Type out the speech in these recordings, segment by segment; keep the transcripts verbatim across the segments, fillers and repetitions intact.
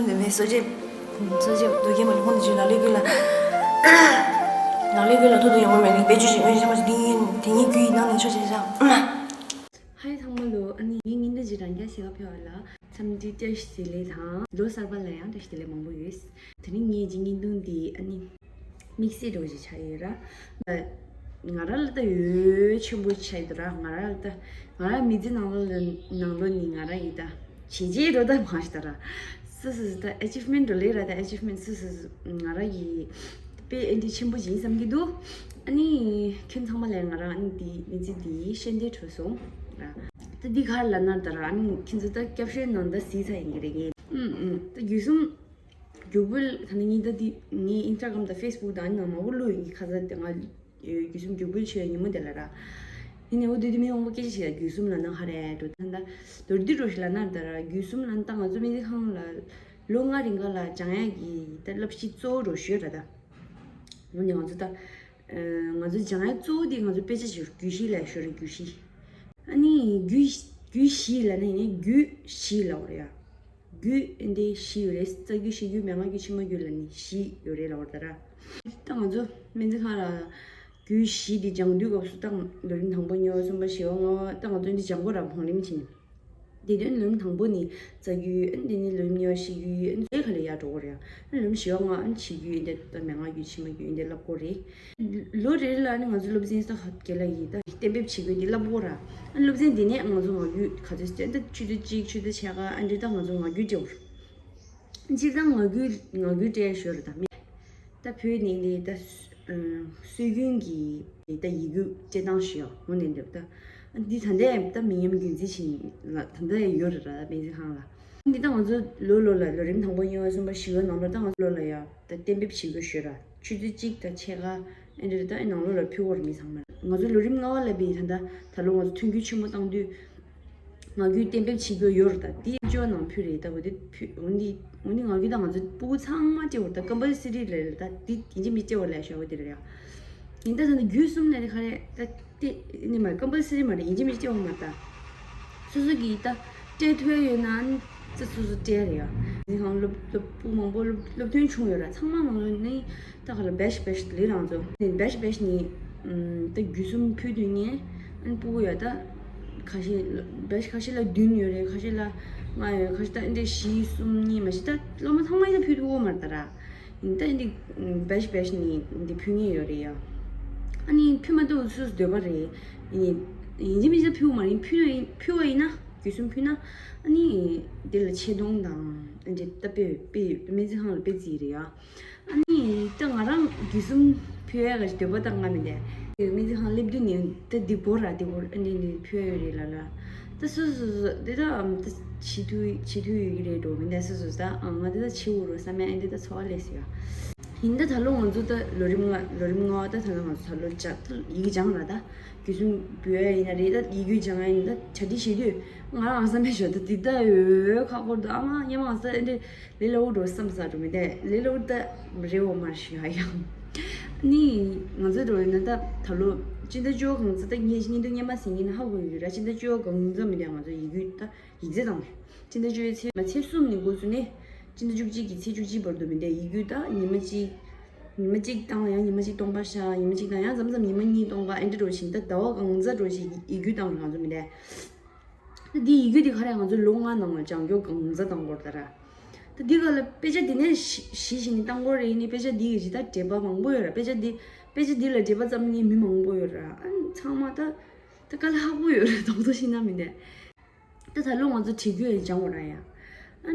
འདི་མེད་སོ་ཅེ། སོ་ཅེ་དུ་གེ་མ་ལུ་ཁོང་དུ་ཅི་ལ་ལི་གུ་ལ། ལ་ལི་གུ་ལ་ཐུ་དུ་ཡོང་མ་མེད་ནི་བེད་སྤྱོད་ཅིག་མེད་ཅིག་མ་ཅིག་དེ་ཡིན་དེ་ཉིད་གུ་ཡིན་ནང་ནས་ཆོ་ཅེ་ཅང་། ཧའི་ཚང་མ་ལོ། ཨ་ནི་ངའི་བརྙན་ཐུང་ཅིག་རང་རྒྱལ་ཞེ་ག་ཕེ་བ་ལ་འཚམས་འདྲི་བཀྲ་ཤིས་བདེ་ལེགས་དང་ལོ་གསར་པ་ལ་ཡང་བཀྲ་ཤིས་བདེ་ལེགས་མང་པོ་ཡོད། དེ་ནི་ངའི་ཅིག་བརྙན་ཐུང་འདི་ཨ་ནི་དམིགས་བསལ་འགྲོ་ཞིག་ཆགས་ཡོད་ར། ང་ར་ལ་ད་ཡོད་ཆེན་པོ་ཆགས་ཡོད་ར། ང་ར་ལ་ད་ང་ར་མི་ཚེ་ནང་ལོ་ནང་ལོ་ནི་ང་ར་ཡི་ད་བྱས་རྗེས་འགྲོ་ད་མ་ཤི་ད་ར། སུ་སུ་སུ་ད་ཨེ་ཅིབ་མེན་འགྲོ་ལེ་ར། ད་ཨེ་ཅིབ་མེན་སུ་སུ་སུ་ང་ར་ཡི་དཔེ་ཨེ་འདྲི་ཆེན་པོ་ཡིན་བསམ་གྱི་འདུག་ཨ་ནི་ཁྱོད་ཚང་མ་ལས་ང་རང་ཨ་ནི་འདི་མི་ཚེ་འདི་ཤེས་འདི་གྲོལ་སོང་ར། ད་འདི་ག་རེ་ལབ་ན་ད་ར། ཨ་ནི་ཁྱེད་ཚོ་ད་ཀེབ་ཤོན་ནང་ད་གཟིགས་ཚར་ཡིན་གྱི་རེད། ངས་ཨུམ་ཨུམ་ད་རྒྱུས་གསུམ་རྒྱུག་འབུལ་ད་ནི་ངས་ད་འདི་ངའི་ཨིན་སྟ་གྷ་རམ་དང་ཧྥེ་སི་བུག་དང་ཨ་ནི་ནང་མང་པོ་བླུགས་ཡིན། ཁ་ཚ་དེ་ང་རྒྱུས་གསུམ་རྒྱུག་འབུལ་བྱས་ཉིན་མོ་དེ་ལ་ར། ཡིན་ནའི་འོ་དེ་དུས་མི་མང་པོ་སྐད་ཆ་བཤད་ཡ། རྒྱུས་གསུམ་ལབ་ན་ག་རེ་འགྲོ། ད་ད་མདོར་བསྡུས་འགྲོ་ཞིག་ལབ་ན་ད་ར། རྒྱུས་གསུམ་ལབ་ན་ད་ང་ཚོ་སྨན་རྩིས་ཁང་ལ་ལོ་ལྔ་རིང་ག་ལ་སྦྱང་ཡ་གི་ད་བསླབ་གཞི་གཙོ་བོ་འགྲོ་ཞུ་ཡ་ར། ད་འོ་ནི་ང་ཚོ་ད་ང་ཚོ་སྦྱང་ཡ་གཙོ་བོ་དེ་ང་ཚོ་དཔེ་ཆ་ཞིག་རྒྱུད་བཞི་ལ་ཞོར་རྒྱུད་བཞི། ཨ་ནི་རྒྱུད་རྒྱུད་བཞི་ལབ་ན་ཡིན་ནའི་རྒྱུད་བཞི་ལབ་རེད་ཡ། རྒྱུད་ཨེ་འདྲའི་བཞི་ཡོད་རེད། རྩ་རྒྱུད་གཞི་རྒྱུད་མན་ངག་རྒྱུད་ཕྱི་མ་རྒྱུད་ལ་ནི་བཞི་ཡོད་རེད་ལབ་པ་རེད་ད་ར། ད་ང་ཚོ་སྨན་རྩིས་ཁང་ལ་རྒྱུད་བཞི་འདི་སྦྱང་དུས་སྐབས་སུ་ད་ལོ་རིམ་དང་པོ་གཉིས་པ་གསུམ་པ་བཞི་པ་ལྔ་པ་ད་ང་ཚོ་འདི་སྦྱང་དགོས་ར། བང་ལེན་བྱེད་ནི་དེ་དོན་ལོ་རིམ་དང་པོ་ནི་རྩ་རྒྱུད། ཨ་ནི་དེ་ནི་ལོ་རིམ་གཉིས་པ་གཞི་རྒྱུད། ཨ་ནི་དེ་ག་ལས་ཡར་འགྲོ་དགོས་རེད། ཨ་ནི་ལོ་རིམ་བཞི་པ་ལྔ་པ་ཨ་ནི་ཕྱི་རྒྱུད། ཨ་ནི་དེ་ད་མན་ངག་རྒྱུད་ཕྱི་མ་རྒྱུད་ཨ་ནི་དེ་བསླབ་དགོས་རེད། ལོ་རེ་རེ་ལ་ནི་ང་ཚོ་སློབ་ཚན་ས་ཁ་རྒན་ལགས་ཀྱིས་ད་གཏན་འབེབས་བྱེད་དགོས་འདི་བསླབ་དགོས་ར། ཨ་སློབ་ཚན་འདི་ནས་ང་ཚོ་ངག་རྒྱུན་ག་ཚོད་ཅིག་ད་ཆུ་ཚོད་གཅིག་ཆུ་ཚོད་ཕྱེད་ཀ་ཨ་འདྲ་ད་ང་ཚོ་ངག་རྒྱུན་སྤྲད་དགོས་ར། སྤྱིར་བཏང་ངག་རྒྱུན་ངག་རྒྱུན་སྤྲད་ཞོར་ར། ད་མི་ད་བོད་ནས་འདི་ད་སྲོལ་རྒྱུན་གྱི་ད་ཡིག་རྒྱུགས་སྤྲད་སྟངས་ཤིག་ཡོད། འོ་ནས་འདི་ད་འདི་ད་ལྟ་མི་ཉམས་རྒྱུན་འཛིན་བྱེད་ལ་ད་ལྟ་ཡོད་རེད་ར། སྨན་རྩིས་ཁང་ལ། འདི་ད་ང་ཚོ་ལོ་ལོ་ལ་ལོ་རིམ་དང་པོ་གཉིས་པ་གསུམ་པ་བཞི་པ་ནང་ལོ་ད་ང་ཚོ་ལོ་ལ་ཡ་ད་གཏན་འབེབས་བྱེད་དགོས་ཞོར་ར། ཆུ་ཚོད་གཅིག་དང་ཕྱེད་ཀ་ཨེ་འདྲ་ད་ཨེ་ནང་ལོ་ལ་ཕུལ་དགོས་རེད་མི་ཚང་མ། ང་ཚོ་ལོ་རིམ་ལྔ་པ་ལ་བི་ད་ད་ད་ལོ་ང་ཚོ་མཐུན་འགྱུར་ཆེན་མོ་བཏང་དུས་ངག་རྒྱུན་གཏན་འབེབས་བྱེད་དགོས་ཡོད་རེད། ད་འདི་བཅོ་ནང་ཕུལ་རེད། ད་འོ་དེ་ཕུལ་འོ་འདི་འོ་འདི་ངག་རྒྱུན་ད་ང་ཚོ་སྤུ་གུ་ཚང་མ་སྤྲད་དགོས་རེད། ད་ཀམ་པལ་སི་རི་རེད། ད་འདི་ཡིན་གཅིག་མིན་གཅིག་སྤྲད་དགོས་ལབ་ཤོག་འོ་དེ་རེད་ཡ། ཡིན་ད་ད་ནི་རྒྱུད་གསུམ་ལ་ནི་ག་རེ་ད། དེ་ནི་མ་ཀམ་པལ་སི་རི་མ་རེད། ཡིན་གཅིག་མིན་གཅིག་སྤྲད་དགོས་མ་རེད། ད་སོ་སོ་གིས་ད་སྤྲད་ཐུབ་ཡ་ཡོད་ན་ནི་ད་སོ་སོ་སྤྲད་རེད་ཡ། ནི་གང་སློབ་སློབ་སྤུ་མང་པོ་སློབ་སློབ་ཐོན་བྱུང་ཡོད་ར། ཚང་མ་ནང་ལོ་ནི་ད་ག་ལ་བེཤ་བེཤ་ལི་རང་ཚོ་ནི་བེཤ་བེཤ་ནི་ད་རྒྱུད་གསུམ་ཕུལ་དུས་ངས་ཨ་ནི་སྤུ་གུ་ཡ་ད་ཁ་ཤས་བེཤ་ཁ་ཤས་ལ་བདུན་ཡོད་རེད། ཁ་ཤས་ལ་ལྔ་ཡོད། ཁ་ཤས་ད་ཨ་འདྲ་བཞི་གསུམ་གཉིས་མ་གཞི་ད་སློབ་མ་ཚང་མ་ཡི་ད་ཕུལ་ཐུབ་ཡོད་མ་རེད་ད་ར། ད་འདི་བེཤ་བེཤ་ནི་འདི་ཕུལ་མཁན་ཡོད་རེད་ཡ། ཨ་ནི་ཕུལ་མ་ཐུབ་སོ་སོའི་འདོད་པ་རེད། ཡིན་ཡིན་གཅིག་མིན་གཅིག་ཕུལ་མ་རེད། ཕུལ་ན་ཡིན་ཕུལ་བ་ཡིན་ན་རྒྱུད་གསུམ་ཕུལ་ན་ཨ་ནི་འདི་ལ་ཆེ་མཐོང་དང་ཨ་འདྲ་ད་དཔེ་དཔེ་སྨན་རྩིས་ཁང་ལ་དཔེ་རྩིས་རེད་ཡ། ཨ་ནི་ད་ང་རང་རྒྱུད་གསུམ་ཕུལ་ཡ་ག་ཞིག་འདོད་པ་ད་ང་མི་འདས། སྨན་རྩིས་ཁང་སླེབས་དུས་ནས་ད་འདི་བོ་ར་འདི་བོ་ཨ་ནི་འདི་ཕུལ་ཡ་ཡོད་རེད་ལ་ལ། ད་སོ་སོ་སོ་འདི་ད་ཨམ་ད་བྱེད་ཐུབ་བྱེད་ཐུབ་ཡོད་ཀྱི་རེད་འགྲོ་མི་འདས། སོ་སོ་ད་ཨང་ང་འདི་ད་བྱེད་འུ་རོ་བསམ་ཡ་ཨེ་འདི་ད་ཚོར་བ་སླེབས་སོང་ཡ། ཡིན་ད་ད་ལོ་ང་ཚོ་ད་ལོ་རིམ་ལྔ་ལོ་རིམ་ལྔ་བ་ད་ད་ལོ་ང་ཚོ་ད་ལོ་ལྕགས་ཡི་གེ་སྦྱང་ར། ད་རྒྱུད་གསུམ་འབུལ་ཡ་ཡིན་ན་རེད། ད་ཡི་གེ་སྦྱང་ཡ་ཡིན་ད་གྲ་སྒྲིག་བྱེད་དུས་ང་རང་ཨང་བསམ་པའི་ཞོར་ད་འདི་ད་ཡོད་ཁག་པོ་འདུག་ཨ་མ་ཉི་མ་ང་ཚོ་ཨེ་འདི་ལས་སླ་པོ་འགྲོ་བསམ་ས་འགྲོ་མི་འདས། ལས་སླ་པོ་ད་རེད་འོ་མ་ཞུ་ཡ་ཡང་། ནི་ང་ཚོ་འགྲོ་ཡིན་ན་ད་ད་ལོ་སྤྱི་ཟླ་བཅུ་པ་གང་ཚེ་ད་ངས་བརྙན་ཐུང་སྔོན་མ་ཟིན་གྱི་ན་ཧ་གོ་ཡོད་ར། སྤྱི་ཟླ་བཅུ་པ་གང་ཚེ་མི་འདས་ང་ཚོ་ཡི་གུ་ད་ཡིག་ཚད་དང་། སྤྱི་ཟླ་བཅུ་པའི་ཚེས་མ་ཚེས་གསུམ་ནས་འགོ་བཙུགས་ནས་སྤྱི་ཟླ་བཅུ་གཅིག་གི་ཚེས་བཅུ་གཅིག་བར་དུ་མི་འདས་ཡི་གུ་ད་ཉི་མ་གཅིག་ཉི་མ་གཅིག་བཏང་ཡང་ཉི་མ་གཅིག་སྟོང་པ་བཞག་ཉི་མ་གཅིག་བཏང་ཡང་མཚམས་མཚམས་ཉི་མ་གཉིས་སྟོང་པ་ཨེ་འདྲ་འགྲོ་བཞིན་ད་ཟླ་བ་གང་ཚ་འགྲོ་བཞིན་ཡི་གུ་བཏང་ར་ང་ཚོ་མི་འདས། ད་འདི་ཡི་གུ་འདི་ག་རེ་ང་ཚོ་ལོ་ལྔ་ནང་ལ་སྦྱང་སྐྱོར་གང་ཚ་བཏང་དགོས་རེད་ད་ར། ད་འདི་ག་ལ་དཔེ་ཆ་འདི་ནས་ཞི་ཞི་ཞིག་ནས་བཏང་དགོས་རེད། ཡིན་ནའི་དཔེ་ཆ་འདི་གི་ཇི་ལྟར་འགྲེལ་པ་མང་པོ་ཡོད་ར། དཔེ་ཆ་འདི་དཔེ་ཆ་འདི་ལ་འགྲེལ་པ་བརྩམས་མཁན་མི་མང་པོ་ཡོད་ར། ཨ་ཚང་མ་ད་ད་དཀའ་ལས་ཁག་པོ་ཡོད་ར་རྡོག་རྡོག་ཤིག་ན་མི་འདས། ད་ད་ལོ་ང་ཚོ་བྲིས་རྒྱུ་ཡང་སྦྱང་དགོས་ར་ཡ། ཨ་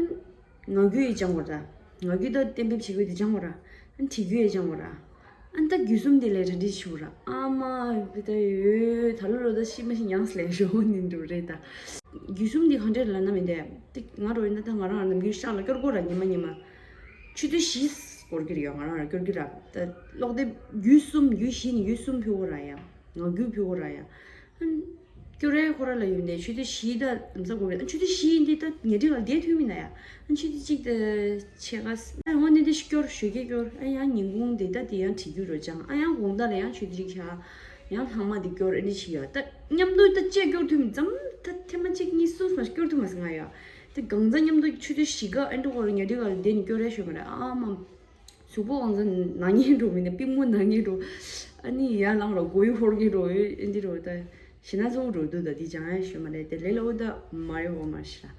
ངག་རྒྱུན་ཡང་སྦྱང་དགོས་ར། ངག་རྒྱུན་ད་གཏན་འབེབས་བྱེད་དགོས་དེ་སྦྱང་དགོས་ར། ཨ་བྲིས་རྒྱུན་ཡང་སྦྱང་དགོས་ར། ཨ་ད་རྒྱུད་གསུམ་དེ་ལས་གྲ་སྒྲིག་ཞུ་ར། ཨ་མ་བི་ད་ཡོད་ད་ལོ་ལོ་ད་ཤི་མ་ཤི་ཡང་སླེབས་ཞོག་ནི་འགྲོ་རེད་ད། རྒྱུད་གསུམ་དེ་ག་འདྲས་ལ་ན་མི་འདས། དེ་ང་རོ་ཡིན་ན་ད་ང་རང་ནམ་རྒྱུན་ཤག་ལ་སྐྱོར་དགོས་ར་ཉི་མ་ཉི་མ། ཆུ་ཚོད་བཞི་སྐོར་གྱི་རེད་ཡ། ང་རང་ར་སྐྱོར་གྱི་ར། ད་ཀློག་དེབ་རྒྱུད་གསུམ་རྒྱུད་བཞི་ནི་རྒྱུད་གསུམ་ཕུལ་དགོས་ར་ཡ། ངག་རྒྱུན་ཕུལ་དགོས་ར་ཡ། ཨ་སྐྱོར་རའི་ཁོ་ར་ལ་ཡོད་ནས་ཆུ་ཚོད་བཞི་ད་ལམ་སང་དགོས་རེད། ཨ་ཆུ་ཚོད་བཞི་ཡིན་དེ་ད་ཉལ་ཁྲི་ལ་བསྡད་ཐུབ་མིན་ན་ཡ། ཨ་ཆུ་ཚོད་གཅིག་ད་ཕྱེད་ཀ་ཨ་འོ་ནི་དེ་སྐྱོར་ཞོད་ཀྱི་སྐྱོར། ཨ་ཡང་ཉིན་གུང་དེ་ད་དེ་ཡང་བྲིས་རྒྱུ་རོ་སྦྱང་། ཨ་ཡང་དགོང་དག་ལ་ཡང་ཆུ་ཚོད་གཅིག་ཤག་ཡང་ལྷག་མ་དེ་སྐྱོར། ཨ་ནི་བྱེད་ཡ་ད་མཉམ་དུ་ད་བཅས་སྐྱོར་ཐུབ་མིན་ཙམ་ད་ཐེངས་མ་གཅིག་གཉིས་གསུམ་མ་སྐྱོར་ཐུབ་མ་སོང་ང་ཡ། དེ་གང་ཚ་མཉམ་དུ་ཆུ་ཚོད་བཞི་ཀ་ཨེ་འགྲོ་བར་ཉལ་ཁྲི་ག་ལ་བསྡད་ནས་སྐྱོ་རེ་ཤོད་མ་རེད། ཨ་མ། གཟུགས་པོ་གང་ཚ་ན་ཉེན་འགྲོ་མི་འདུག་པུས་མོ་ན་ཉེན་འགྲོ། ཨ་ནི་ཡར་ལངས་རོགས་མགོ་ཡུ་ཧོར་ཉེན་འགྲོ་ཨེ་འདི་འགྲོ་ད། ཞེ་ན་གཙོ་བོ་འགྲོ་འདུག་ད་འདི་སྦྱང་ཡ་ཤོད་མ་རེད། དེ་ལས་ལ་འོ་ད་མ་རེད་འོ་མ་ཤི་ལ།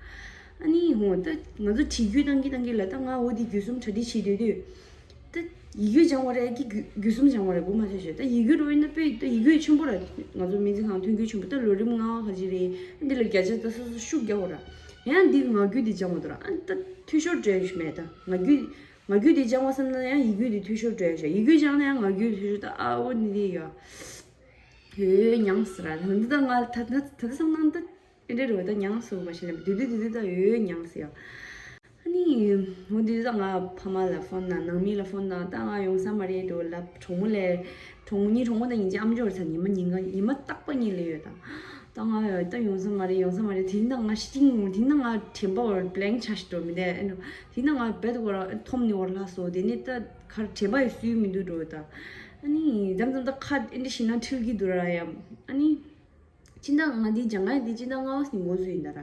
ཨ་ནི་ཧོ་ད་ང་ཚོ་བྲིས་རྒྱུ་བཏང་གི་བཏང་གི་ལ་ད་ང་འོ་འདི་རྒྱུད་གསུམ་གྲ་སྒྲིག་བྱེད་སྡོད་དུས། ད་ཡི་གེ་སྦྱང་བ་རེད་ཀྱི་རྒྱུ་རྒྱུ་གསུམ་སྦྱང་བ་རེད་གོ་མ་ཆོད་ཆོད། ད་ཡི་གེ་རོ་ཡིན་ན་དཔེ་ད་ཡི་གེ་ཆེན་པོ་ར། ང་ཚོ་སྨན་རྩིས་ཁང་ཐོན་རྒྱུ་ཆེན་པོ་ད་ལོ་རིམ་ལྔ་བ་ག་ཅི་རེད། འདི་ལ་བརྒྱ་ཆ་ད་སོ་སོ་ཤུགས་རྒྱག་དགོས་ར། ཡང་འདི་ངག་རྒྱུན་འདི་སྦྱང་བ་དོ་ར། ཨ་ད་འཐུས་ཤོར་འགྲོ་ཡ་ཞིག་མེད། ད་ངག་རྒྱུན་ངག་རྒྱུན་འདི་སྦྱང་བ་བསམ་ན་ཡང་ཡི་གེ་འདི་འཐུས་ཤོར་འགྲོ་ཡ་ཞིག་ཡི་གེ་སྦྱང་ན་ཡང་ངག་རྒྱུན་འཐུས་ཤོར། ད་ཨ་འོ་འདི་འདི་ཡ། ཡོད་མྱངས་ཟེར་ར། འདི་ད་ང་ད་ད་ད་བསམ་ན་ད། ཨེ་འདྲ་རེད་བ། ད་མྱངས་སོང་བ་ཞིག་ལབ་དུས་དུས་དུས་དུས་ད་ཡོད་མྱངས་སི་ཡ། ཨ་ནི་འོ་དུས་ད་ང་ཕ་མ་ལ་ཕོན་ན་ནང་མི་ལ་ཕོན་ན་ད་ང་ཡོང་ས་མ་རེད་འགྲོ་ལབ། གྲོགས་མོ་ལས་གྲོགས་མོ་གཉིས་གྲོགས་མོ་དང་ཡིན་གཅིག་ཨམ་ཅོག་རེད་ས། ཉི་མ་ཉིན་གང་ཉི་མ་རྟག་པ་གཉིས་ལས་ཡོད་ད། ད་ང་ཡོད་ད་ཡོང་ས་མ་རེད་ཡོང་ས་མ་རེད། དེ་ད་ང་ཤི་ཏིང་དེ་ད་ང་དྲན་པ་བར་བླེང་ཆ་ཞིག་འགྲོ་མི་འདས། ཨེ་ནོ་དེ་ད་ང་བེད་བར་འཐོམ་ནི་བར་ལྷག་སོ། དེ་ནི་ད་ཁར་དྲན་པ་ཡི་སུའི་མི་འདུག་འགྲོ་ད། ཨ་ནི་མཚམས་མཚམས་ད་ཁ་ཨེ་འདྲ་ཞིག་ན་འཁྲིལ་གི་འདུག་ར་ཡ། ཨ་ནི། སྤྱི་ཟླ་ལྔ་འདི་སྦྱང་ཡ་འདི་སྤྱི་ཟླ་ལྔ་པ་ནས་འགོ་བཙུགས་ཡིན་ད་ར།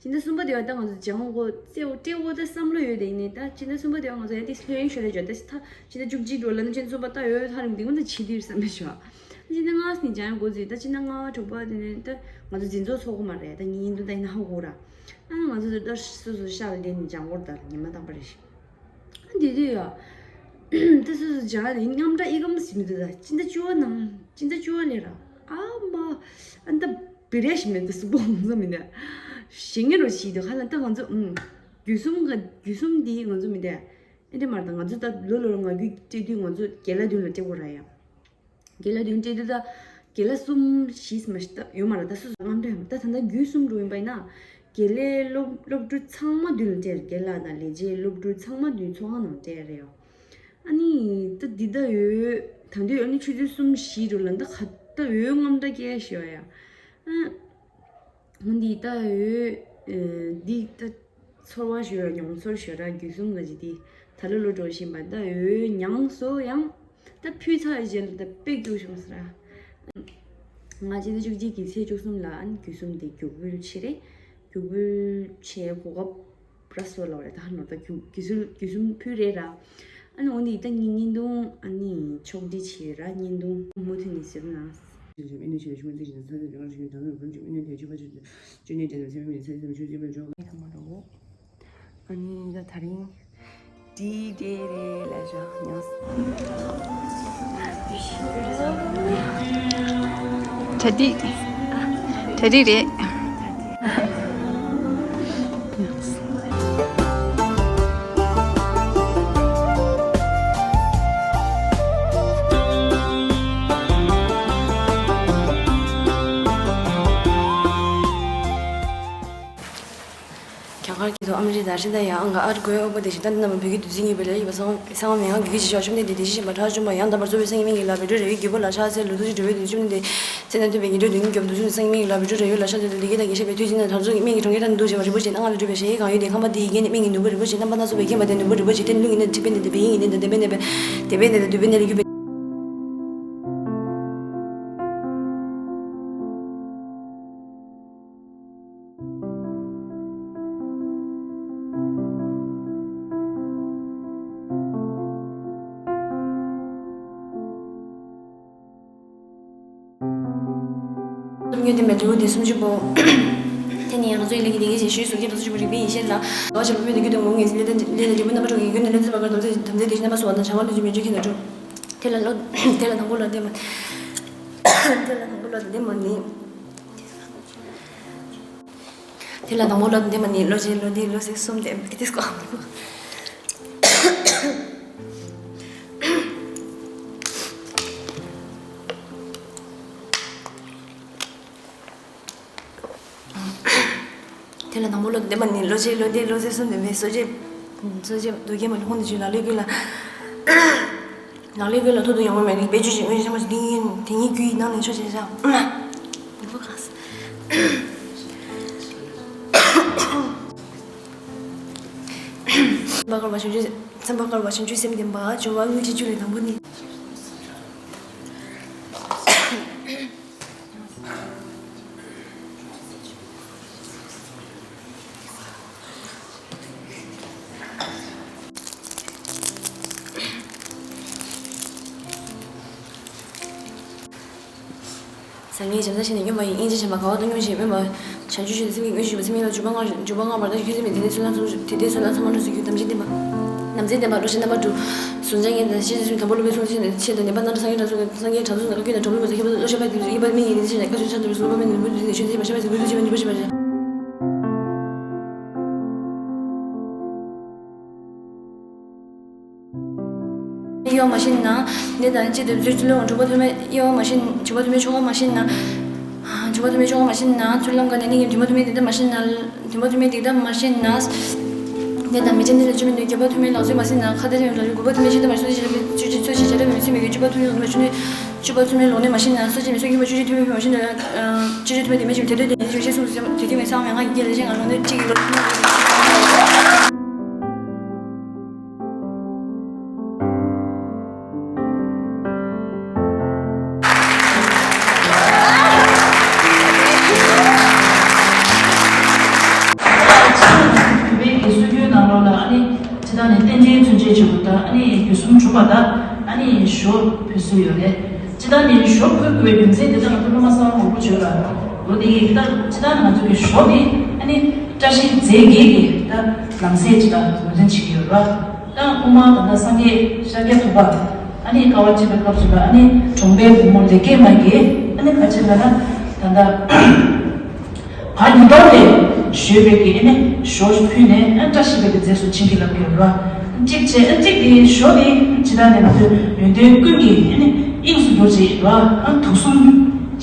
སྤྱི་ཟླ་གསུམ་པ་དེ་བ་ད་ང་ཚོ་སྦྱང་དགོས་རྩེ་བོ་སྤྲད་དགོས་ད་བསམ་བློ་ཡོད་དེ་ཡིན་ནའི་ད་སྤྱི་ཟླ་གསུམ་པ་དེ་བ་ང་ཚོ་ཡ་དེ་ལྷོད་ཡོན་ཤོར་རེ་འཇོག་ད་ད་སྤྱི་ཟླ་བཅུ་གཅིག་འགྲོ་ལ་ན་སྤྱི་ཟླ་གསུམ་པ་ད་ཡོད་ཐ་རིམ་འདི་ངོ་ད་ཕྱི་དུས་བསམ་པའི་ཞོ། སྤྱི་ཟླ་ལྔ་པ་ནས་སྦྱང་ཡ་འགོ་བཙུགས་ད་སྤྱི་ཟླ་ལྔ་པ་དྲུག་པ་དེ་ནས་ད་ང་ཚོ་འཛིན་ཚོགས་ཚོགས་གོ་མ་རེད། ད་ཉིན་ཉིན་དུ་ད་ཡིན་ན་ཧ་གོ་ར། ཨ་ང་ཚོ་ད་སོ་སོ་ཤག་ལ་བསྡད་ནས་སྦྱང་དགོས་ད་ཉི་མ་དང་པ་རེ་ཞིག་དེ་དུས་ཡ། དེ་སོ་སོ་སྦྱང་ཡ་ནི་རྔམ་སྐྲག་ཨི་ཁམ་ཟིན་མི་འདུག་ད་སྤྱི་ཟླ་བཅུ་པ་ནང་སྤྱི་ཟླ་བཅུ་པ་ལས་ར། ཨ་མ། ཨ་ད་བི་རེ་ཞིག་མེད་དུ་སུ་པོ་ངོ་ཚ་མི་འདུག་ཞེ་ངེ་རོ་ཞིག་འདུག་ཧ་ལ་ད་ང་ཚོ་ཨུམ། རྒྱུད་གསུམ་ག་རྒྱུད་གསུམ་འདི་ང་ཚོ་མི་འདུག་ཨེ་འདྲ་མར་ད་ང་ཚོ་ད་ལོ་ལོར་ང་རྒྱུད་སྤྲད་དུས་ང་ཚོ་རྒན་ལགས་མདུན་ལ་སྤྲད་དགོས་ར་ཡ། རྒན་ལགས་མདུན་སྤྲད་དུས་ད་རྒན་ལགས་གསུམ་བཞི་ཙམ་ཞིག་ད་ཡོད་མ་རེད། ད་སོ་སོ་རྔམ་སྐྲག་ཡོད་མ་རེད། ད་ད་ལྟ་རྒྱུད་གསུམ་འགྲོ་ཡིན་པ་ཡིན་ན། དགེ་ལས་སློབ་སློབ་ཕྲུག་ཚང་མ་མདུན་ལ་སྤྲད། རྒན་ལགས་དང་ལས་བྱེད་སློབ་ཕྲུག་ཚང་མ་མདུན་ཚོགས་ཁང་ནང་སྤྲད་རེད་ཡོ། ཨ་ནི་ད་འདི་ད་ཡོད་ད་འདི་ཨ་ནི་ཆུ་ཚོད་གསུམ་བཞི་འགྲོ་ལ་ད་ག་ད་ཡོད་རྔམ་སྐྲག་སྐྱེ་ཞོ་ཡ། ཨ་འདི་ད་ཡོད་འདི་ད། ཚོར་བ་ཞུ་ར་མྱོང་ཚོར་ཞུ་ར་རྒྱུད་གསུམ་ག་ཅི་དེ་ད་ལོ་ལོ་འགྲོ་བཞིན་པ་ད་འོ་མྱངས་སོ་ཡང་ད་ཕུལ་ཚར་རྗེས་ལ་ད་དཔེ་སྐྱུག་བྱུང་ཟེར་ར། ང་ཅི་ད་བཅུ་གཅིག་གི་ཚེས་བཅུ་གསུམ་ལ་ཨ་ནི་རྒྱུད་གསུམ་དེ་རྒྱུགས་འབུལ་བྱེད་རེད། རྒྱུགས་འབུལ་བྱེད་གོ་སྐབས་ར་སོ་ལ་བ་རེད། ད་ཧ་ནོར་ད་རྒྱུ་རྒྱུད་གསུམ་རྒྱུད་གསུམ་ཕུལ་རེད་ར། ཨ་ནི་འོ་འདི་ད་ཉིན་བརྙན་ཐུང་ཨ་ནི་ཕྱོགས་སྒྲིག་བྱེད་ར་བརྙན་ཐུང་མུ་མཐུད་ནས་ཟེར་ན། ཨ་ནི་ད་ད་རིང་ཌི་ཌེ་རེད་ལ་ཤག་ཉོ། གྲ་སྒྲིག་གྲ་སྒྲིག་རེད། རྒྱ་གར་གྱི་ཐོག་ཨ་མི་རི་ད་ཧྲི་ད་ཡ་ཨང་ག་ཨར་གོའི་ཨོ་པོ་དེ་ཞིག་ད་འདི་ནམ་བོད་ཀྱི་དུས་ཚིགས་གཉིས་པའི་ལས་ཡོད་པ་སང་སང་མེ་ཧང་གི་གི་ཅི་ཤོག་ཆུམ་ནས་དེ་དེ་ཤི་ཤི་མ་ཁྲ་ཆུམ་མ་ཡང་དམ་པར་རྫོགས་པའི་སེང་གེ་སྨན་གྱི་ལག་པའི་སྒྲོ་རེ་བའི་རྒྱལ་པོ་ལ་ཕྱག་འཚལ་ལོ་དུ་ཅི་འགྲོ་བའི་དུས་ཆུམ་ནས་ཚེ་ན་ཐུབ་པའི་ཉི་འགྲོ་དུས་སྐྱོབ་དུ་ཆུམ་ནས་སེང་གེ་སྨན་གྱི་ལག་པའི་སྒྲོ་རེ་ཡོད་ལ་ཤ་དེ་དེ་ལི་གི་དང་གི་ཤ་བའི་དུས་ཚིགས་ནས་ཐར་ཚུགས་སྨན་གྱི་གྲོང་ཁྱེར་དང་འདུ་བྱེད་པ་རིན་པོ་ཆེ་སྣང་ལ་སྒྲུབ་པའི་ཞལ་གང་ཡོད་དེ་ཁང་པ་དེ་ཡི་གེ་ནས་སྨན་གྱི་ནོར་བུ་རིན་པོ་ཆེ་རྣམ་པ་སྣ་ཚོགས་པའི་མཁྱེན་པ་དེ་ནོར་བུ་རིན་པོ་ཆེ་དེ་ལུགས་ཡིན་ན་ཁྲི་པའི་ནས་དེ་པའི་ཡིན་ནས་དེ་པའི་ནས་དེ་དེ་པའི་ནས་དེ་དེ་པའི་ནས་ལ་རྒྱུ་པའི། སྟོབས་ཉིད་ལྡན་པའི་འབྲས་བུ་སྟེ་སུམ་ཅུ་པོ། དེ་ནི་ཡང་ང་ཚོའི་ལས་ཀྱི་བདེ་སྐྱིད་ཞེས་ཞུས་སུ་སྐྱེས་དང་སུམ་ཅུ་པོ་རིག་པའི་ཡེ་ཤེས་ལ། དགའ་བ་ཆེན་པོ་ཕུལ་ཏེ་རྒྱུད་དང་ངོ་བོ་ངེས་ཟིན་ལས་དང་ལས་དང་འབྲས་བུ་རྣམ་པ་དྲུག་གི་རྒྱུ་ནི་ལས་འཛིན་པ་དགར་དམ་ཚིག་དམ་ཚིག་དེ་བཞིན་རྣམ་པ་གསུམ་པ་དང་བྱ་བ་ལུས་ཀྱི་མི་འགྱུར་མཁན་དུ་གྲུབ། དེ་ལ་བློ་དེ་ལ་དང་པོ་བློ་དེ་མ་ནི། དེ་ལ་དང་པོ་བློ་དེ་མ་ནི། དེ་ལ་དང་པོ་བློ་དེ་མ་ནི་བློ་ཆེ་བློ་འདས་བློ་ཟད་གསུམ་དེ་དེ་སྐོ། དེ་ལ་དང་པོ་བློ་དེ་མ་ནི་བློ་ཆེ་བློ་འདས་བློ་ཟད་གསུམ་དེ་མེད་སོ་ཆེ། སོ་ཆེ་རྡོ་རྗེ་མ་ལུས་ཁོང་དུ་ཆུད་ལག་ལེན་ཀུན་ལ། ལག་ལེན་ཀུན་ལ་ཐུགས་དང་ཡོང་བ་མེད་རིག་པའི་ཆོས་ཅན། དངོས་གཞི་ཚང་མ་ཞིག་འདི་ཡིན། དེ་ཉིད་རྒྱུ་ཡི་ནང་ནས་ཆོས་ཅན་བཞག་སེམས་པ་དཀར་བ་བྱང་ཆུབ་སེམས་ལྡན་པ། སྦྱོར་བ་དངོས་གཞི་བཅུ་ལས་དང་པོ་ནི། ངས་བྱམས་བརྩེ་བྱས་ནས་སྨྱོན་པ་ཡིན། སྙིང་རྗེ་བྱམས་པ་དགའ་བ་དང་སྙུང་གཞི་སྨོན་པ། བྱང་ཆུབ་ཤིན་ཏུ་སེམས་བསྐྱེད་དངོས་གཞི་ཞུགས་པ། སེམས་ཉིད་ལ་འཇུག་པ་ལྔ། འཇུག་པ་ལྔ་བར་དུ་ཁྱོད་སེམས་ཉིད་དེ་ནས་ཚུལ་ལ་ཚུལ་དེ་དེ་ཚུལ་ལ་ཚང་མ་འགྲོ་ཟེར་རྒྱུ་དམ་ཆོས་བསྟན་པ། ནམ་མཁའི་བདེན་པ་རོ་ཞིག་རྣམ་པར་གྲོལ། གཟུགས་ཅན་ངེས་དང་ཤེས་བྱ་སེམས་དང་པོ་ལུས་པའི་གསུང་ཆེན་ཆེན་དང་ནད་པ་རྣམས་ལ་སངས་རྒྱས་དྲང་སྲོང་སངས་རྒྱས་དྲང་སྲོང་དང་བཀའ་བརྒྱུད་དང་གྲོགས་མེད་མ་སོགས་ཁྱད་པར་བློ་ཤེས་པ་དེ་ཚོ་ཡིད་པ་མི་ཡིན་ནི་དེ་ཕྱིན་ནས་བཀའ་ཆོས་ཆ་འདུལ་བའི་གསུང་པ་མེད་ནི་མུ་མཐུད་ནས་ཆོས་འཛིན་པ་ཤ་བ་ཟེར་དགོས་དུས་ཅི་མ་ཉིད་པ་ཤ་བ་ཟེར། དབྱེ་བ་མ་ཤེས་ན། གནས་དང་དཔྱད་དུ་བཟོད་ཅི་ལོ། འགྲོ་བ་ཐོག་མའི་དབྱེ་བ་མ་ཤེས། འགྲོ་བ་ཐོག་མའི་ཆོ་ག་མ་ཤེས་ན། འགྲོ་བ་ཐོག་མའི་ཆོ་ག་མ་ཤེས་ན། ཚུལ་ལམ་ག་ནས་གནས་ཀྱི་འདུན་མ་ཐོག་མའི་འདི་ལྟ་མ་ཤེས་ན། འདུན་མ་ཐོག་མའི་འདི་ལྟ་མ་ཤེས་ན། གནས་དང་མི་ཆེན་འདི་ལ་བཅོས་མིན་འདུན། རྒྱལ་བ་ཐོག་མའི་ལག་རྩལ་མ་ཤེས་ན། ཁ་བརྡ་ཆེན་ལ་རྒྱུ་བ་ཐོག་མའི་ཆེན་ལྟ་མ་ཤེས་ན། ཚོད་ཆེ་ཚོད་ཆེ་བྱ་ར་མི་ཚོད་མི་དགོས། བཅོས་པ་ཐོག་མའི་ལོག་ནས་མ་ཤེས་ན། བཅོས་པ་ཐོག་མའི་ལོག་ནས་མ་ཤེས་ན། སོ་ཆེ་མི་སོ་ཡིན་པ་བཅོས་ཆེ་ཐོག་མའི་མ་ཤེས་ན། བཅོས་ཆེ་ཐོག་མའི་དེ་མི་ཤེས་དེ་ལྟོས་དེ་ནི་བཅོས་ཆེ་གསུངས་ཟེར་དེ་དུས་ངས་ཚང་མས་ང་ཡི་གེ་ལ་ཆེན་ང་ལོག་ནས་གཅིག་གི་ལོག་བོད་པའི་གི་སྲོལ་རྒྱུན་ནང་ལོགས་ལ་ཨ་ནི་སྤྱི་བཏང་ནས་རྟེན་འབྲེལ་མཚོན་བྱེད་བྱེད་པོ་དང་ཨ་ནི་རྒྱུ་གསུམ་གྲུབ་པ་དང་ཨ་ནི་ཞོ་ཕུལ་སྲོལ་ཡོད་རེད། སྤྱི་བཏང་ནས་ཞོ་ཕུལ་དགོས་པའི་རྒྱུ་མཚན་དེ་དག་ང་ཚོ་སློབ་མ་གསར་པ་མང་པོ་བྱོས་ལ་ལོ་དེ་ཡི་ད་སྤྱི་བཏང་ང་ཚོ་གི་ཞོ་དེ་ཨ་ནི་བཀྲ་ཤིས་རྫས་བརྒྱད་ཀྱི་ད་ལམ་སྲོལ་ཅིག་ལ་ངོས་འཛིན་བྱེད་ཀྱི་ཡོད་རེད་བ། ད་སྔོན་མ་ད་ལྟ་སངས་རྒྱས་ཤཱཀྱ་ཐུབ་པ་ཨ་ནི་དཀའ་བ་སྤྱད་པའི་སྐབས་སུ་ལ་ཨ་ནི་གྲོང་པའི་བུ་མོ་ལེགས་སྐྱེས་མ་གིས་ཨ་ནི་ག་ཅི་ལ་ན་ད་ལྟ་བ་ཉིན་ལྟར་ལས་ཞོ་བའི་གི་ཨ་ནི་ཞོ་ཕུལ་ནས་ཨ་བཀྲ་ཤིས་པའི་གི་རྫས་སུ་བྱིན་གྱིས་བརླབས་ཡོད་རེད་བ། གཅིག་བྱས་ཨ་གཅིག་དེ་ཞོ་དེ་ཇི་ལྟར་ནས་ང་ཚོའི་ཡོན་ཏན་ཀུན་གྱི་ཨ་ནི་དབྱིངས་སུ་འགྲོ་བྱེད་རེད་བ། ཨ་དུག་གསུམ་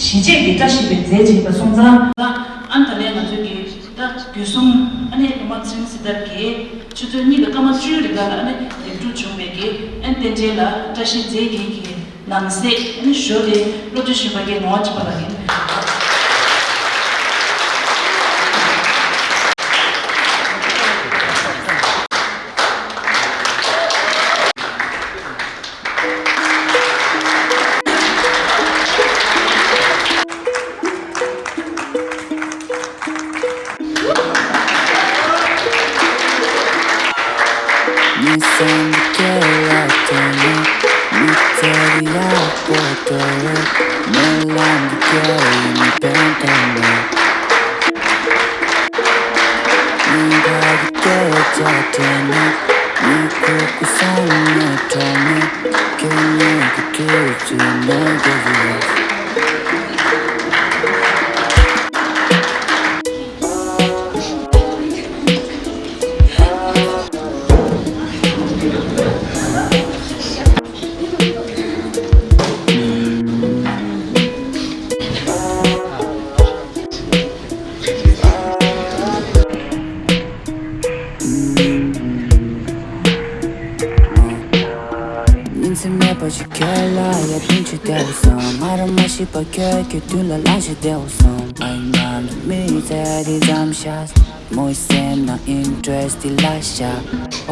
ཞི་བྱེད་ཀྱི་བཀྲ་ཤིས་པའི་རྫས་ཅིག་ཡིན་པ་སོང་ཙང་ཨ་ད་ལན་ང་ཚོའི་གི་ད་དུས་གསུམ་ཨ་ནི་ལོ་མ་ཚེ་རིང་སྲི་ཐར་གྱིས་ཆུ་ཚོད་གཉིས་དང་སྐར་མ་བཅུ་རེ་འགའ་ལ་ཨ་ནི་ལེགས་གྲུབ་བྱུང་བའི་གི་ཨ་ནི་རྟེན་འབྲེལ་ལ་བཀྲ་ཤིས་རྫས་བརྒྱད་ཀྱི་ནང་གསེས་ཨ་ནི་ཞོ་དེ་བློ་གྲོས་གཞོན་པ་གིས་ངོ་སྤྲད་པ་ལ་ཡིན། མི་སེམས་ཀྱི་ལ་དོན་ནི། མི་ཚེ་ཡག་པོ་འགྲོ་བའི་སྨོན་ལམ་འདི་སྐྱེ་ཡིན་ནི་བན་དོན་མེད། མི་འདྲ་གི་སྐད་ཆ་དྲན་ནས་མི་ཁུག་གི་སང་ནས་དྲན་ནས་ཁྱོད་ཉིད་ཀྱི་དུས་ཚོད་ནས་དགོས་ཡོད། ཉིན་མཚན་མེད་པ་ཞིག་ཁྱོད་ལ་ཡ་དུང་ཆུ་བདེ་བོ་སོང་། ང་རང་མ་ཤི་བ་ཁྱོད་ཀྱི་མདུན་ལ་ལངས་ཤིག་བདེ་བོ་སོང་། ཨ་ཡིན་ང་འདི་མི་ཚེ་འདི་མཚམས་བཞག་མོའི་སེམས་ནང་ཨིན་ཊི་རེ་སི་ཊི་དེ་ལ་བཞག་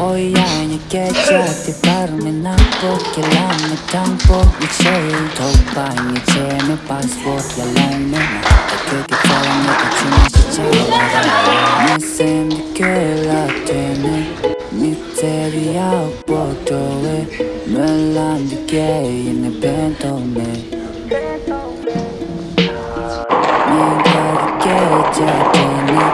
ཨོ་ཡ་ཡ་སྐད་ཆ་དེ་པར་མེད་ནག་པོ་ཁྱེད་ལ་མི་དྲང་པོ་མི་ཆེ་ཐོག་པ་ཉི་ཆེ་མེད་པ་སི་པོ་ཊི་ལ་ལན་མེད་ན་ད་ཁྱོད་ཀྱི་རྩ་བ་མེད་པ་ཆུ་མ་ཞིག་ཆེ་བ་ར་མོའི་སེམས་འདི་ཁྱོད་ལ་དྲན་ནས་མི་ཚེ་འདི་ཡག་པོ་འགྲོ་བའི་སྨོན་ལམ་འདི་སྐྱེ་ཡིན་ནི་བན་དོ་མེད། ཉིན་ལྟར་སྐད་ཆ་དྲིས་ནས་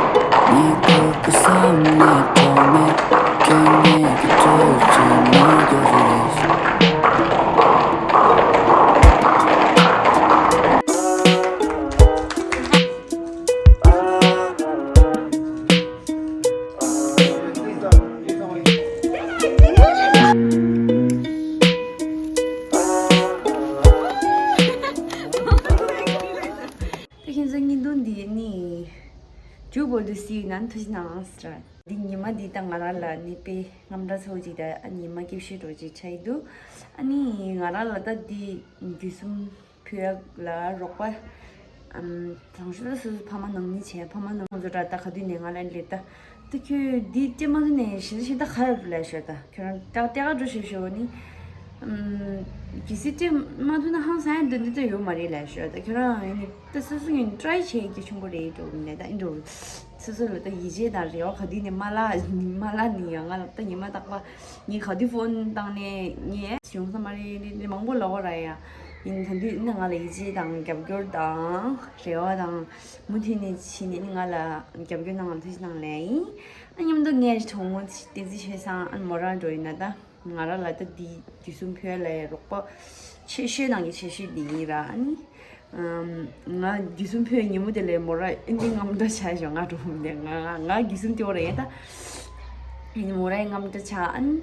ཉིན་གུང་གི་བསམ་ནས་གྲོགས་མེད་ཁྱོད་ངེད་ཀྱི་དུས་ཚོད་ནོར་རྒྱུ་རེད། ད་ཁྱེད་ཚོ་བརྙན་ཐུང་འདི་ནི་མཇུག་བར་དུ་གཟིགས་ན་ཐུགས་རྗེ་གནང་ཟེར། འདི་ཉི་མ་འདི་ད་ང་རང་ལ་ནི་དཔེ་རྔམ་དྲག་ཚ་བོ་ཅིག་དང་ཉི་མ་སྐྱིད་ཤོས་འདྲ་བོ་ཅིག་ཆགས་ཀྱི་འདུག་ཨ་ནི་ང་རང་ལ་ད་འདི་རྒྱུ་གསུམ་ཕུལ་ཡག་ལ་རོགས་པ་ཨམ་དང་ཤོས་ད་སོ་སོ་ཕ་མ་ནང་མི་བྱས་ཕ་མ་ནང་ཁོང་ཚོ་འདྲ་ད་ག་དུས་ནས་ང་ལ་སླེབས་ད། ད་ཁྱོད་འདི་སྤྲད་མ་ཐུབ་ནས་གཞི་ཤི་ད་ག་ཡོད་ལབ་ཞོར་ད་ཁྱོད་རང་ཏག་ཏག་འགྲོ་ཤོད་ཤོད་ནི། ཨམ་གལ་སྲིད་སྤྲད་མ་ཐུབ་ན་ཧང་སང་ཡ་འདི་འདི་ད་ཡོད་མ་རེད་ལབ་ཞོར་ད་ཁྱོད་རང་ཡིན་ནི་ད་སོ་སོ་ཡིན་ཊི་རའི་བྱེད་ཀྱི་ཆུང་པོ་རེད་འགྲོ་གི་མིན་ད་ཨིན་འགྲོ། སོ་སོ་ལ་ད་ཡིད་ཆེས་དང་རེ་བ་ག་དུས་ནས་མ་བརླག་མ་བརླག་ནི་ཡང་ང་ལ་ད་ཉི་མ་རྟག་པ་ངས་ག་དུས་ཕོན་བཏང་ནས་ངས་ཡོང་ས་མ་རེད་ནི་མང་པོ་ལབ་པ་ར་ཡ། ཡིན། ད་དུས་ནི་ང་ལ་ཡིད་ཆེས་དང་རྒྱབ་སྐྱོར་དང་རེ་བ་དང་མུ་མཐུད་ནས་བྱས་ནས་ནི་ང་ལ་རྒྱབ་སྐྱོར་གནང་བ་ཐུགས་རྗེ་གནང་ལེ་ཡིན། ཨ་མཉམ་དུ་ངའི་གྲོགས་མོ་བསྟན་འཛིན་ཆོས་བཟང་ཨ་ནི་མོ་རང་འགྲོ་ཡིན་ན་ད། ང་རང་ལ་ད་འདི་དུས་གསུམ་ཕུད་ལ་རོགས་པ་ཆེ་ཤོས་ནང་གི་ཆེ་ཤོས་འདི་ཡིན་ར། ཨ་ནི་ང་དུས་གསུམ་ཕུད་ཉིན་མོ་དེ་ལས་མོ་ར་ཨིན་དི་རྔམ་འདྲ་ཆགས་ཤོག་ང་འགྲོ་མི་འདུག་ང་ང་དུས་གསུམ་དེ་བོ་ར་ཡིན་ད། ཨ་ནི་མོ་ར་རྔམ་འདྲ་ཆགས། ཨ་ནི་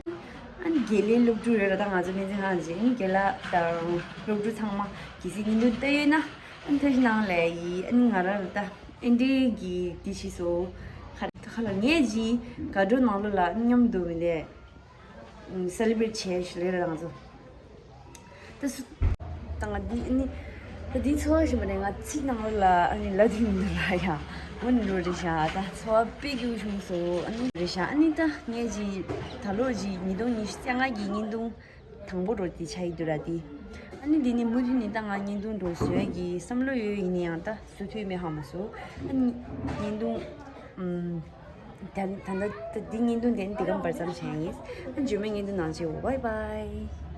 ཨ་ནི་དགེ་ལས་སློབ་ཕྲུག་རེད་ར། ད་ང་ཚོ་སྨན་རྩིས་ཁང་ཅིག་ཨ་ནི་དགེ་ལགས་དང་སློབ་ཕྲུག་ཚང་མ་གལ་སྲིད་བརྙན་ཐུང་ལྟ་ཡོད་ན་ཨ་ནི་ཐུགས་རྗེ་གནང་ལེ་ཡིན། ཨ་ནི་ང་རང་ལ་ད་ཨིན་དི་གི་དེ་ཤི་སོ་ཁ་ཁ་ལ་ངས་ཅི་དགའ་སྤྲོ་ནང་ལོ་ལ་མཉམ་དུ་མི་ལས། སེ་ལི་བྷི་རེཊ་བྱས་ཤིག་ལས་ར་ང་ཚོ། ད་སུ་ད་ང་འདི་ནི་ད་འདི་ཚོ་བ་ཞིག་མ་རེད། ང་ཚིག་ནང་ལ་ཨ་ནི་ལ་དུས་མི་འདུག་ལ་ཡ་འོ་ནི་འགྲོ་རེད་ཤག་ད་ཚོ་བ་དཔེ་སྐྱིད་པོ་བྱུང་སོང་། ཨ་ནི་རེད་ཤག་ཨ་ནི་ད་ངས་ཅི་ད་ལོ་ཅི་ཉིས་སྟོང་ཉི་ཤུ་རྩ་ལྔ་གི་བརྙན་ཐུང་དང་པོ་འགྲོ་དེ་ཆ་ཡི་འདུག་ར་དེ། ཨ་ནི་འདི་ནི་མུ་མཐུད་ནས་ད་ང་བརྙན་ཐུང་འགྲོ་བཟོས་ཀྱི་བསམ་བློ་ཡོད། ཡིན་ན་ཡང་ད་བཟོ་ཐུབ་མེད་ཧ་མ་སོང་། ཨ་ནི་བརྙན་ཐུང་ཨམ། ད་ད་ད་ད་འདི་བརྙན་ཐུང་དེ་འདི་གམ་བར་ཙམ་བྱས་ཡིན། ཨ་འཇོན་མེད་བརྙན་ཐུང་ནང་ཆེ། བའི་བའི།